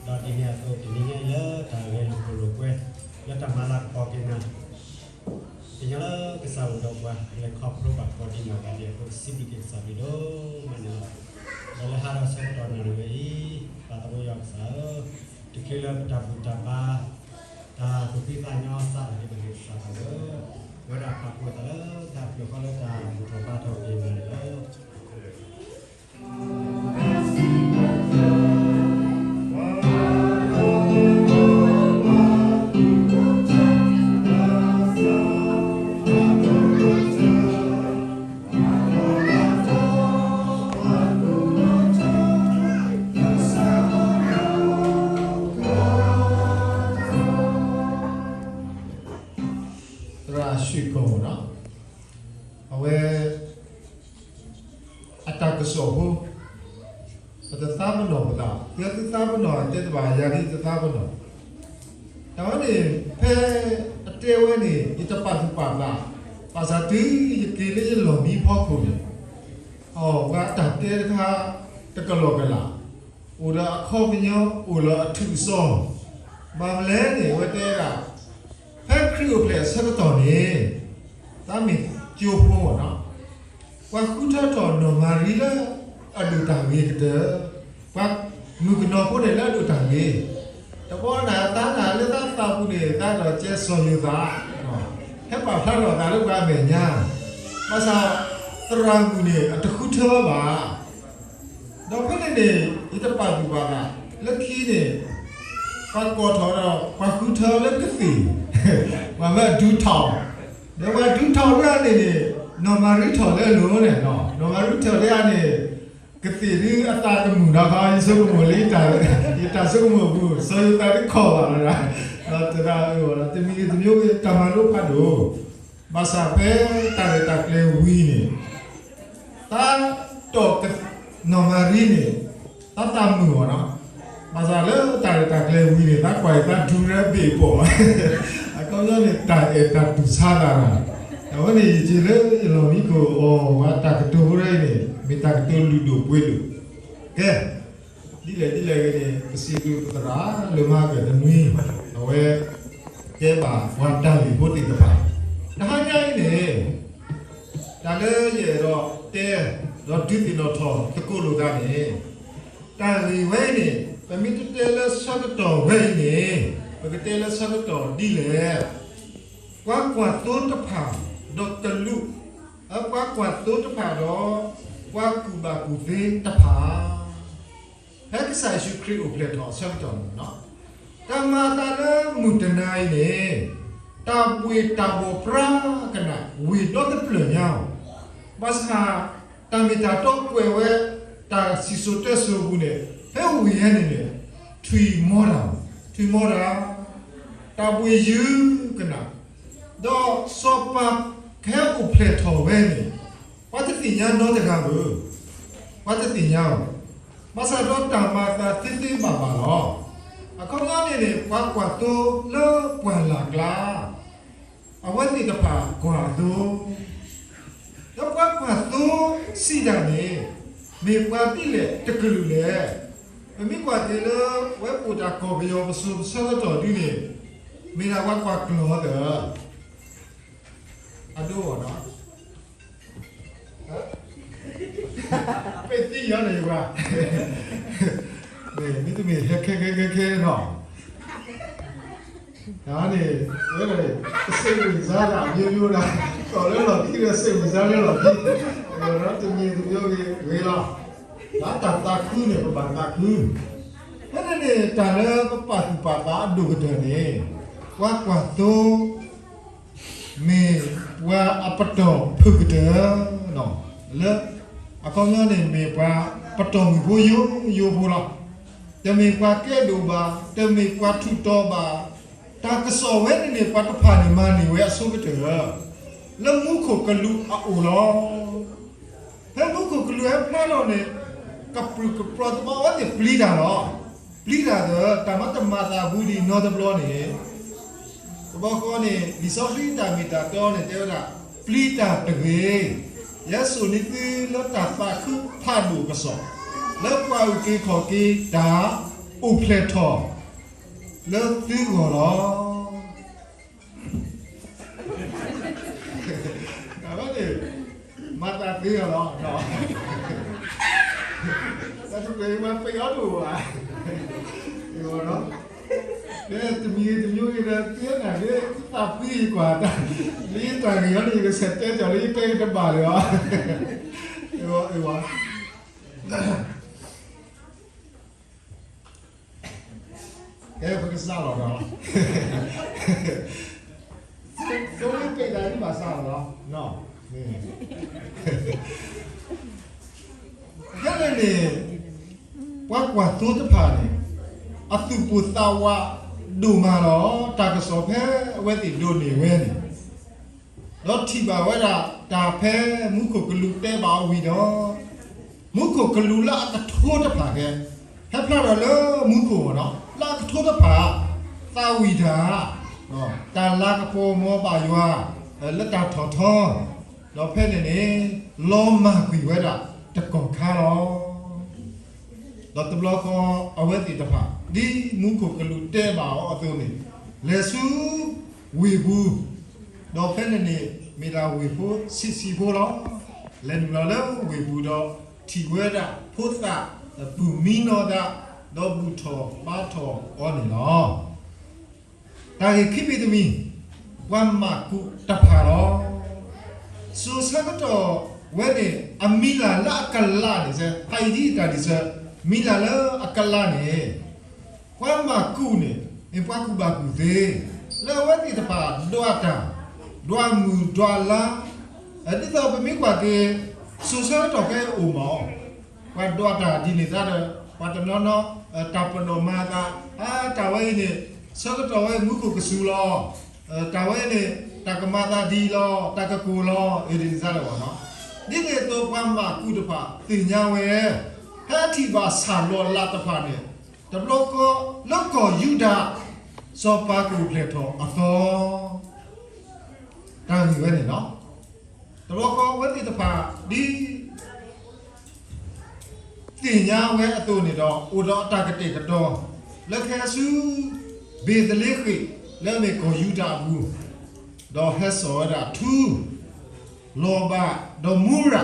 ဒီးဒ်န့ၣ်အသိး တနံၤညါအံၤလၢတၢ်ဂဲၤလိာ်ဖိးလိာ်ကွဲ လၢတၢ်မၤလၤကပီၤက့ၤနၤ သ့ၣ်ညါလၢကစၢ်အိၣ်ဒီးပှၤ လဲၤခီဖျိဘၣ်ကပီၤဒံးနီၢ်ဂၤဒဲးအဃိ စံးဘျုးက့ၤကစၢ်ယွၤဒိၣ်မးန့ၣ်လီၤ. ဒီးလၢဟါဒီးဆၢကတီၢ်နၣ်ရံၣ်ဝဲအံၤ ပၢ်သးဘိယွၤကစၢ်ဧၢ, တချုးလၢပတၢ်ဘူၣ်တၢ်ဘါ တၢ်သူၣ်ဖှံသးညီစးထီၣ်န့ၣ် ပဃ့ကစၢ်သးလၢ ပဝဲဒၣ်ပာ်ဖှိၣ်သးလၢတၢ်ဖျၢၣ်ဃီလၢတၢ်ဘူၣ်ထီၣ်ဘါထီၣ်က့ၤနၤန့ၣ်လီၤ. သရၣ်ရွှ့ၣ်ကိၣ်နီၤ, အဝဲ အတၢ်ကစီၣ်ဖိ ပတသးပနီၣ်ပသး, သုသုသးပနီၣ်တဲတဘၣ် ယၤဒ်တသးပနီၣ်, တၢ်ဝဲန့ၣ် ဖဲအတဲဝဲန့ၣ် ယတပာ်သူၣ်ပာ်သး, ဘၣ်ဆၣ်တုၤယက့ၤလၢယလီၢ်မံဖီခိၣ်န့ၣ်, အိ ပှၤတၢ်တဲတခါ တကလီၢ်ကလာ်, အိၣ်ဒီးအခီပညီ အိၣ်ဒီးအထူးအစီၤ, ဘၣ်မနုၤလဲၣ်န့ၣ် အဝဲတဲဒၣ် ဖဲခရံာ်အိၣ်ဖျဲၣ်အဆၢကတီၢ်န့ၣ် သးမ့ၢ်ကၠိဖိမ့ၢ်နီၤ, ပှၤဃုထၢထီၣ်နီၢ်မၤရံလၢအဒိၣ်တၢ်ဂ့ၤကတၢၢ်, ပှၤမုၣ်ကနီၤဖိန့ၣ်လၢအဒိၣ်တၢ်ဂ့ၤ, တဘျီနၤသးနၤလၢသးသးပူၤန့ၣ် သးဒီးကဲစီၤယိၤသး, ဟဲပာ်ဖျါထီၣ်သးလၢပှၤအမဲာ်ညါ, ဘၣ်ဆၣ် သရၣ်မုၣ်န့ၣ် အတဃုထၢဘၣ် ဒီးဖဲန့ၣ်န့ၣ် ယတပာ်သူၣ်ပာ်သး, လၢခံန့ၣ် ပှၤကိးထီၣ်ဒီး ပှၤဃုထၢလၢကသ့ၣ်, ပှၤမၢဒူထီၣ်, ဒီးပှၤဒူထီၣ်လၢအန့ၣ်န့ၣ် နီၢ်မၤရံထီၣ်လၢအလိၤန့ၣ်, နီၢ်မၤရံထီၣ်လၢအန့ၣ် ကသ့ၣ်ဒုအသးတမုာ်နီတခီ, ယဆိကမိၣ်လၢ ယတၢ်ဆိကမိၣ်ပူၤ စီၤယိၤသးတခီၣ်ဘၣ်လီၤ, ဒီးတရၣ်အၢၣ်ဝဲဒီး တမံၤဂ့ၤတမံၤဂ့ၤ တၢ်မၤလိဖးဒိၣ်, ဘၣ်ဆၣ်ဖဲတၢ်ရဲၣ်တၢ်ကျဲၤဝံၤန့ၣ် သးတီၢ်က နီၢ်မၤရံန့ၣ် သးသးမုာ်အီၤနီၤ, ဘၣ်ဆၣ်လၢတၢ်ရဲၣ်တၢ်ကျဲၤဝံၤန့ၣ် သးကွၢ်အံၤသးဒူရဲဘ့ၣ်ပိာ်, အခီပညီန့ၣ် တၢ်အဲၣ်တၢ်တူၢ်ဆါသးနီၤ, အဝဲန့ၣ်ယက့ၤလၢယလီၢ်မံခိၣ်အီၤ ဝဲတၢ်ကတိၤဖိတခါအံၤန့ၣ် မ့ၢ်တၢ်ကတိၤလုၢ်ဒိၣ်ပှ့ၤဒိၣ်, ကဲ ဒ်လဲၣ်ဒ်လဲၣ်ဂ့ၤန့ၣ် ပစံးဘျုးပသရၣ်လၢမၤကတနွံ, အဝဲ တဲဘၣ်ပှၤတၢ်ဂ့ၢ်ဖိသ့ၣ်တဖၣ်, တဟါညါအံၤန့ၣ် တၢ်လၢယအဲၣ်ဒိးတဲ ဒီးဒုးသ့ၣ်နီၣ်ထီၣ်သကိးလိာ်သးန့ၣ်, တၢ်ဂ့ၢ်ဝဲအံၤန့ၣ် ပမ့ၢ်တတဲလၢဆၢကတီၢ်ဝဲအံၤန့ၣ် ပကတဲလၢဆၢကတီၢ်ဒ်လဲၣ်, ပှၤကွၢ်သိတဖၣ် ဒီးကလူး, ပှၤကွၢ်သိတဖၣ်ဒီး ပှၤကူၣ်ဘၣ်ကူၣ်သ့တဖၣ် ဖဲကစၢ်ယ့ၣ်ၡူးခရံာ်အိၣ်ဖျဲၣ်ထီၣ်အဆၢကတီၢ်န့ၣ်လီၤ. တၢ်မၤအသးလၢမုၢ်တနၤအံၤန့ၣ် တၢ်ဘှ့ၣ်တၢ်ဘှီၣ်ပြးကနၣ်ဝ့ၢ်ဒီတဖျၢၣ်ညါအီၤ, ဘၣ်ဆၣ် တၢ်မ့ၢ်တၢ်တီကွဲးဝဲ တၢ်စံၣ်စိၤတဲစိၤအပူၤန့ၣ် ဖဲဝ့ၢ်ဟဲန့ၣ်န့ၣ် ထွံၣ်မီတၢ်, ထွံၣ်မီတၢ်, တၢ်ဘှ့ၣ်ယုၢ်ကနၣ်, ဒီးစီၤပၤကဟဲအိၣ်ဖျဲၣ်ထီၣ်ဝဲန့ၣ် ပှၤတသ့ၣ်ညါနီတဂၤဧိၤ, ပှၤတသ့ၣ်ညါဘၣ်, ဘၣ်ဆၣ်ဒီးတၢ်မၤအသးသ့သ့ဘၣ်ဘၣ်လီၤ. အခီပညီန့ၣ်န့ၣ် ပှၤကွၢ်သိလၢပှၢ်လၢ်ကျါ အဝဲသ့ၣ်တဖၣ်ကွၢ်အသိ ဒီးပှၤကွၢ်သိစံးတၢ်န့ၣ် မ့ၢ်ပှၤဒ်လဲၣ်တကလုာ်လဲၣ်. ပမ့ၢ်ကွၢ်က့ၤလၢ ဝဲပအိၣ်တၢ်ကီၢ်ပယီၤပစိၤဆၢကတီၢ်ဒ်န့ၣ် မ့ၢ်ဒၣ်ပှၤကွၢ်ကျီၤသၢ အဒိအီၤနီၤ ပသံယီၤန့ၣ်ယကွၢ် မ့တမ့ၢ်ဟဲခဲခဲခဲခဲနီၤ န့ၣ် ဝဲဒၣ်န့ၣ် ကစ့ၣ်ဝံၤစါဒၣ် မျိုးမျိုးဒၣ် ကီၢ်လၢလီၢ်ခံဒီးစ့ၣ်ဝံၤစါလၢလီၢ်ခံ ဒီးတမံၤတမျိုးဂ့ၤဂ့ၤလီၤ. ဒီးတၢ်သးခုန့ၣ် ပဘၣ်သးခု ဖဲန့ၣ်န့ၣ် တၢ်လၢပပာ်သူၣ်ပာ်သးအဒိၣ်ကတၢၢ်န့ၣ် ပှၤကွၢ်သိ မ့ၢ်ပှၤအပတီၢ်ဖုၣ်ကတၢၢ် လၢ အခီပညီန့ၣ် မ့ၢ်ပှၤပတီၢ်မုၢ်ဖိယိယိဖိလီၤ. တမ့ၢ်ပှၤကဲဒိၣ်ဘၣ်, တမ့ၢ်ပှၤထူးတီၤဘၣ်, တၢ်ကစီၣ်ဝဲန့ၣ်န့ၣ် ပှၤတဖၣ်န့ၣ်မၤန့ၢ်ဝဲအဆိကတၢၢ် လၢမူခိၣ်ကလူးအအိၣ်လီၤ. ဖဲမူခိၣ်ကလူးဟဲဖျါထီၣ်န့ၣ် ကပြုၢ်ကပြီၢ်သးဘၣ်ဝဲသ့ၣ်ပျံၤတၢ်လီၤ. ပျံၤတၢ်ဒီး တၢ်မၤတမၤသးဘူးဒံးနီတဘျီန့ၣ် တဘျီဃီန့ၣ် လံာ်စီဆှံတၢ်မ့ၢ်တၢ်တီန့ၣ်တဲဝဲဒၣ် ပျံၤတၢ်တဂ့ၤ, ယဲစိာ်န့ၢ်သုလၢတၢ်သးခုဖးဒိၣ်ကစီၣ် လၢပှၤအုၣ်က့ၤခီၣ်က့ၤတၢ် အိၣ်ဖျဲၣ်ထီၣ်လၢသုဂီၢ်လီၤ. အဝဲန့ၣ် မၤသးသ့အီၤလီၤ. တၢ်တပှဲၤဝဲပယီၤတအိၣ်ဘၣ်. တမံၤဂ့ၤတမံၤဂ့ၤဒီး သ့နၤဂ့ၤ သးပှ့ၤကွၢ်တၢ် လၢယတၢ်ဂ့ၢ်အီၤန့ၣ် ယကဆဲးတဲကီးလၢယတဲတဘၣ်လၢၤဘၣ်. အဝဲ ကဲ ပကစးလီၤဒီး သိပ့းတၢ်ဒ်ဘၣ်စးလီၤလီၤ. ဖဲန့ၣ်န့ၣ် ပှၤကွၢ်သိတဖၣ်န့ၣ် အသူၣ်ပိၢ်သးဝးဒိၣ်မးလီၤ. တၢ်ကစီၣ်ဖဲအဝဲသ့ၣ်ဒိးန့ၢ်ဝဲန့ၣ် ဒီးထံၣ်ဘၣ်ဝဲဒၣ်တၢ်ဖဲမူခိၣ်ကလူးတဲဘၣ်အီၤဝံၤဒီး မူခိၣ်ကလူးလၢအကထိတဖၣ်ကဲ ဟဲဖျါထီၣ်လၢမူခိၣ်နီၤ လၢအကထိတဖၣ် သးဝံၣ်တၢ် တၢ်လၤကပီၤမ်ပာ်ယွၤ လၢတၢ်ထီၣ်ထီ ဒီးဖဲန့ၣ်န့ၣ် လီၤမၢ်ကွံာ်ဝဲဒၣ်တကီၢ်ခါလီၤ. ဒီးတဘျီဃီအဝဲသ့ၣ်တဖၣ် ဒ်မူခိၣ်ကလူးတဲဘၣ်အီၤအသိးန့ၣ် လဲၤဆူဝ့ၢ်ပူၤ ဒီးဖဲန့ၣ်န့ၣ် မ့ၢ်ဒၣ်ဝ့ၢ်ဖိဆံးဆံးဖိလီၤ. လဲၤနုာ်လီၤလၢဝ့ၢ်ပူၤဒီး ထံၣ်ဝဲဒၣ်ဖိသၣ် ပုၢ်မံနီၢ်သး ဒီးဘူၣ်ထီၣ်ဘါထီၣ်အီၤန့ၣ်လီၤ. တၢ်ဂ့ၢ်ခံမံၤတမံၤ ပှၤမၢ်ကူးတဖၣ်လီၤ. စိၤဆၢကတီၢ်ဝဲန့ၣ် အမံၤလၢ်လၢအကလးန့ၣ် စဲဖးအံၤဒ်တၢ်ဒ်စၢၤ မံၤလၢ်လၢအကလးန့ၣ် ပှၤမၢ်ကူးန့ၣ် မ့ၢ်ပှၤကူၣ်ဘၣ်ကူၣ်သ့ လၢအဝဲသ့ၣ်တဖၣ်ဒွးတၢ် ဒွးမုၢ်ဒွးလါ ဒ်သိးပမ့ၢ်ကွၢ်က့ၤ စိၤဆၢကတီၢ်ခဲအံၤအိၣ်မး ပှၤဒွးတၢ်ဒ်န့ၣ်သတးဒီး ပှၤတနီၤနီၤ တၢ်ပနီၣ်မၤသး တၢ်ဝဲအံၤန့ၣ် ဆၢကတီၢ်ဝဲမူခိၣ်ကစူၤလီၤ. တၢ်ဝဲအံၤန့ၣ် တၢ်ကမၤသးဒ်လီၤ တၢ်ကကိၢ်လီၤ အံၤဒ်န့ၣ်သတးဒီးဘၣ်နီၤ ဒ်န့ၣ်အသိးပှၤမၢ်ကူးတဖၣ်သ့ၣ်ညါဝဲ ဖဲထံၣ်ဘၣ်ဆၣ်လီၤလးတဖၣ်န့ၣ် တဘျီဃီလၢကီၢ်ယူဒၤ စီၤပၤကအိၣ်ဖျဲၣ်ထီၣ်အသီ တၢ်ဂ့ၢ်ဝဲန့ၣ်လီၤ. တဘျီဃီအဝဲသ့ၣ်တဖၣ်ဒ် သ့ၣ်ညါဝဲအသိးန့ၣ်ဒီး အိၣ်ဒီးအတၢ်ကတဲာ်ကတီၤ လၢကဟဲဆူ ဘ့ၤသလ့ဃ့ၣ် လၢအမ့ၢ်ကီၢ်ယူဒၤအပူၤ ဒီးဟဲစိာ်ဝဲဒၣ်ထူ လီၤဘၣ်ဒီးမူရၤ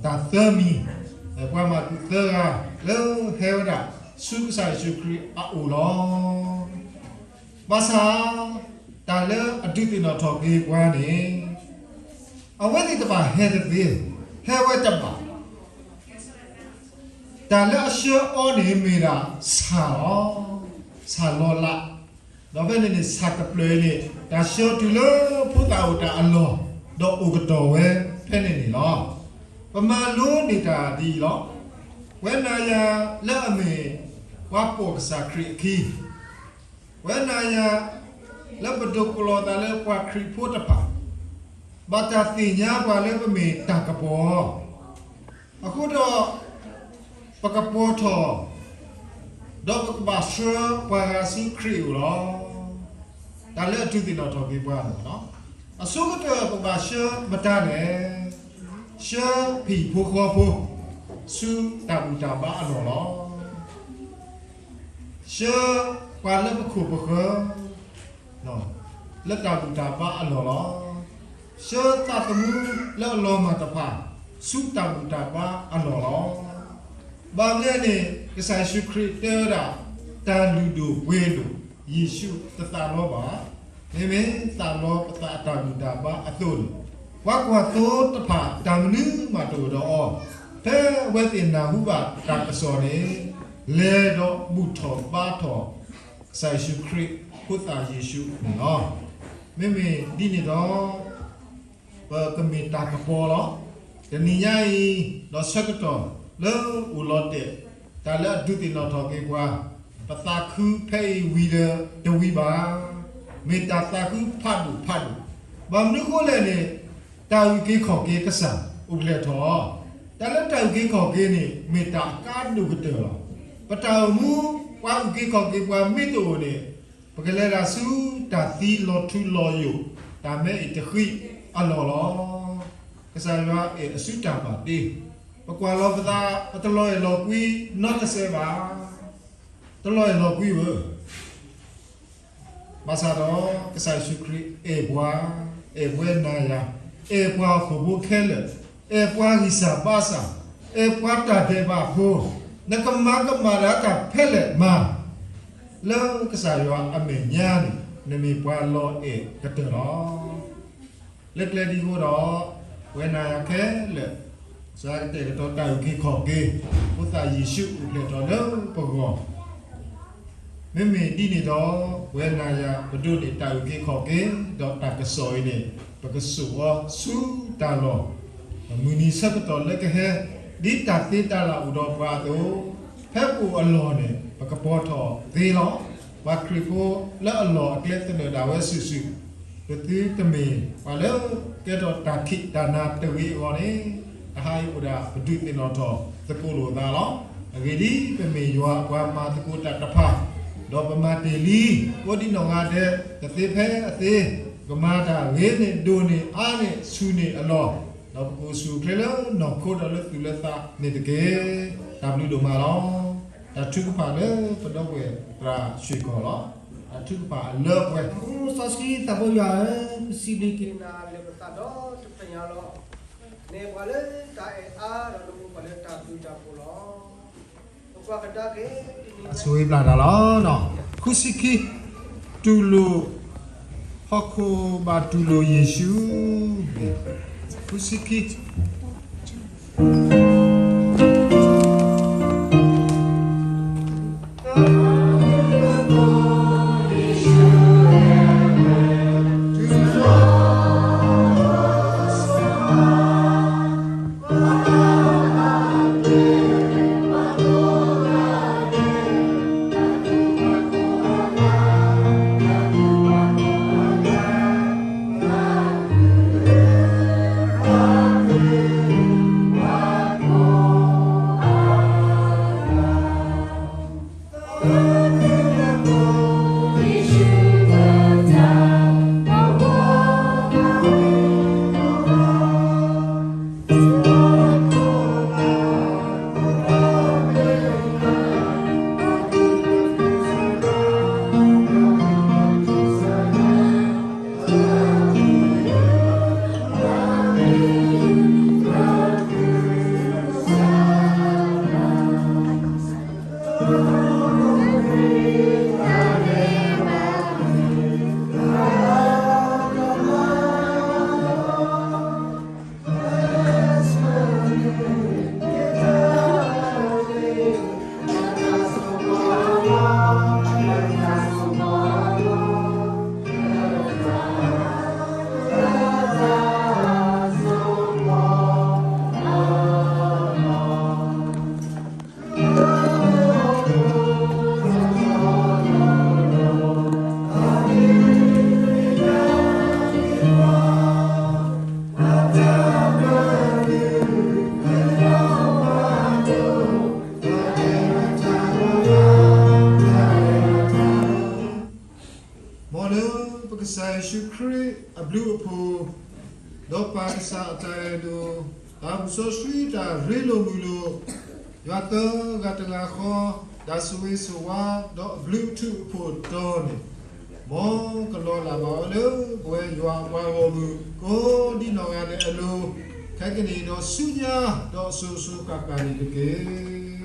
တၢ်သၢမံၤ ပှၤမၢ်ကူးသၢဂၤ လၢဟဲဝဲဒၣ်ဆူကစၢ်ယ့ၣ်ၡူးခရံာ်အအိၣ်လီၤ. ဘၣ်ဆၣ် တၢ်လၢအဒုးသ့ၣ်နီၣ်ထီၣ်က့ၤပှၤန့ၣ် အဝဲသ့ၣ်တဖၣ်ဟဲတသ့, ဟဲဝဲတဘၣ်. တၢ်လၢအဆှၢအီၤန့ၣ် မ့ၢ်ဒၣ်ဆၣ်လီၤ, ဆၣ်လီၤလး, ဒီးဖဲန့ၣ်န့ၣ် ဆၣ်တဖျၢၣ်အံၤန့ၣ် တၢ်ဆှၢတုၤလၢဖိသၣ်အိၣ်တၢ်အလီၢ်, ဒီးအိၣ်ကတီၢ်ဝဲဖဲန့ၣ်န့ၣ်လီၤ. ပမၤလိန့ၢ်တၢ်ဒ်အံၤလီၤ. ပဝဲနၤယၤလၢအမ့ၢ် ပှၤပိာ်ကစၢ်ခရံာ်အခံ ပဝဲနၤယၤ လၢပဒိးကိးလီၤသးလၢပှၤခရံာ်ဖိတဖၣ်, ဘၣ်တၢ်သ့ၣ်ညါပှၤလၢပမ့ၢ်တၢ်ကပီၤ, အဃိဒီး ပကပီၤထီၣ်, ဒီးပကဘၣ်ဆှၢပှၤဂၤဆူခရံာ်အအိၣ်လီၤ. တၢ်လၢအဒုးသ့ၣ်နီၣ်ထီၣ်က့ၤပှၤန့ၣ်လီၤ. အဆိကတၢၢ်ပကဘၣ်ဆှၢမတၤလဲၣ်. ဆှၢဖံဖိဃီဖိ ဆူတၢ်ဘူၣ်တၢ်ဘါအလီၢ်လီၤ. ဆှၢပှၤလၢပခိၣ်ပဃၢၤ လၢတၢ်ဘူၣ်တၢ်ဘါအလီၢ်လီၤ. ဆှၢသးသမူလၢအလီၤမၢ်တဖၣ် ဆူတၢ်ဘူၣ်တၢ်ဘါအလီၢ်လီၤ. ဘၣ်မနုၤန့ၣ် ကစၢ်ယ့ၣ်ၡူးခရံာ်တဲဝဲဒၣ် တၢ်လုၢ်ဒိၣ်ပှ့ၤဒိၣ် ယ့ၣ်ၡူးတသးလီဘၣ်. မ့မ့ၢ်သးလီပသးအတၢ်ဘူၣ်တၢ်ဘါအသိးန့ၣ် ပှၤကွၢ်သိတဖၣ် တၢ်မနုၤမးတအိၣ်ဒီးအီၤ, ဖဲအဝဲသ့ၣ်နၢ်ဟူဘၣ်တၢ်ကစီၣ်န့ၣ် လဲၤဒီးဘူၣ်ထီၣ်ဘါထီၣ် ကစၢ်ယ့ၣ်ၡူးခရံာ် ဖိသၣ်ယ့ၣ်ၡူးန့ၣ်လီၤ. မ့မ့ၢ်ဒ်န့ၣ်ဒီး ပကမ့ၢ်တၢ်ကပီၤလီၤ. တနံၤညါအံၤ ဒီးဆၢကတီၢ်လၢအိၣ်လီၤတဲာ် တၢ်လၢအဒုးသ့ၣ်နီၣ်ထီၣ်က့ၤပှၤ, ပသးခုဖဲအံၤဝံၤဒီးတဝံၤဘၣ်. မ့ၢ်တၢ်သးခုဖးဒိၣ်ဖးဒိၣ်, ဘၣ်မနုၤဃိလဲၣ်န့ၣ် တၢ်အုၣ်က့ၤခီၣ်က့ၤကစၢ်အိၣ်ဖျဲၣ်ထီၣ်, တၢ်လၢတၢ်အုၣ်က့ၤခီၣ်က့ၤန့ၣ် မ့ၢ်တၢ်အကါဒိၣ်ကတၢၢ်လီၤ. ပတၢ်အိၣ်မူ ပှၤအုၣ်က့ၤခီၣ်က့ၤပှၤမ့ၢ်တအိၣ်န့ၣ် ပကလဲၤဒၣ်ဆူတၢ်သံလီၤထူလီၤယိာ် တၢ်မဲအံၤတဃံအလီၢ်လီၤ. ကစၢ်ယွၤအဲၣ်အစုတၢ်ဘၣ်တ့, ပကွၢ်လီၤပသး ပတလီၤအဲၣ်လီၤကွံနီတစဲးဘၣ်. တလီၤအဲၣ်လီၤကွံဧၢ, ဘၣ်ဆၣ်ဒီး ကစၢ်ယ့ၣ်ၡူးခရံာ်အဲၣ်ပှၤ, အဲၣ်ပဝဲနၤယၤ, အဲၣ်ပှၤဟီၣ်ခိၣ်ဖိခဲလၢာ်, အဲၣ်ပှၤဂံၢ်စၢ်ဘါစၢ်, အဲၣ်ပှၤတၢ်ဒဲးဘးဖိ, နကမၤကမၣ်တၢ်တၢ်ဖဲလဲၣ်မၤ, လၢကစၢ်ယွၤအမဲာ်ညါန့ၣ် နမ့ၢ်ပှၤလီၤအဲၣ်ကတၢၢ်လီၤ. လၢကျဲဒ်အံၤအဃိဒီး ပဝဲနၤယၤခဲလၢာ် စးကတဲာ်ကတီၤတၢ်အုၣ်က့ၤခီၣ်က့ၤ ဖိသၣ်ယ့ၣ်ၡူးအိၣ်ဖျဲၣ်ထီၣ်လၢပဂီၢ်, မ့မ့ၢ်ဒ်န့ၣ်ဒီး ပဝဲနၤယၤပဒိးန့ၢ်တၢ်အုၣ်က့ၤခီၣ်က့ၤ ဒီးတၢ်ကစီၣ်အံၤန့ၣ် ပကစိာ်အီၤဆူတၢ်လီၢ်, မုၢ်နံၤဆၢကတီၢ်လၢကဟဲ ဒ်တၢ်သ့တၢ်လၢ်အိၣ်ဒီးပှၤအသိး, ဖဲပအိၣ်အလီၢ်န့ၣ် ပကပီၤထီၣ်သ့လီၤ. ပှၤခရံာ်ဖိလၢအလီၢ်အကျဲသနၢၣ်ဒၣ်ဝဲစုာ်စုာ်, ပသုတမ့ၢ်ပှၤလၢကဲထီၣ်တၢ်ခံးတၢ်နၤတဂ့ၤအဂီၢ်န့ၣ်, တဟါအံၤအိၣ်ဒၣ်ပဒုးသ့ၣ်နီၣ်ထီၣ်သကိးလိာ်သးလီၤ. အဂ့ၢ်ဒ်အံၤ, ပမ့ၢ်ယွၤအပှၤမၤသကိးတၢ်တဖၣ်, ဒီးပမၤတ့ၢ်လံ ကိးဒံနီၢ်ဂၤဒဲး တသ့ဖဲအသ့, ပကမၤတၢ်ဂ့ၤန့ၢ်ဒိၣ်န့ၢ်အါန့ၢ်ဆူၣ်န့ၢ်အလီၢ်, ဒီးပကအိၣ်ဆူၣ်အိၣ်ချ့လၢနီၢ်ခိဒီးလၢသူၣ်လၢသးန့ၣ်တက့ၢ်. တၢ်ဘျုးဒိၣ်မးလီၤ. တၢ်ထုကဖၣ်လၢပဒီပုၢ်ဝဲၢ်သရၣ်ရွှ့ၣ်ကီၢ်လီၤ. တၢ်ထုကဖၣ်အလၢပှဲၤ. စီဆှံသးဖိယွၤဧၢ, ပစံးဘျုးက့ၤနၤလၢပသးဒီတဖျၢၣ်ညါလီၤ. နအဲၣ်ပှၤလၢတၢ်အဲၣ်အါ ဒီးနအိၣ်ပှၤလၢတၢ်ဘျုးတၢ်ဖှိၣ်လီၤ. ပကွၢ်ကဒါက့ၤ အဆိဝံဘျၣ်တၢ်လီၤ. ဃုဆံခံ, တူၢ်လိာ်, ဟီၣ်ခိၣ်ဘၣ်တူၢ်လိာ်ယ့ၣ်ၡူး, ဃုဆံခံ မ်လၢပကစၢ်ယ့ၣ်ၡူးခရံာ်အဘျုးအဖှိၣ်, ဒီးပၢ်ကစၢ်အတၢ်အဲၣ်ဒိၣ်, တၢ်ဘူၣ်စီဆှံတၢ်ရ့လိာ်မုာ်လိာ်, ယွၤသၢဂၤတဂၤဃီ, တၢ်ဆိၣ်ဂ့ၤဆိၣ်ဝါ, ဒီးအဘျုးအထူးအဖှိၣ်တီန့ၣ်, မ်ကလီၤလးဘၣ်ဝဲလၢပဝဲယွၤအပှၤဂီၢ်မုၢ် ကိးဒံနီၢ်ဂၤဒဲးအလိၤ, ခဲကနံၣ်အံၤဒီးဆူညါ, ဒီးအစိၤစိၤဃၣ်ဃၣ်န့ၣ်တက့ၢ်.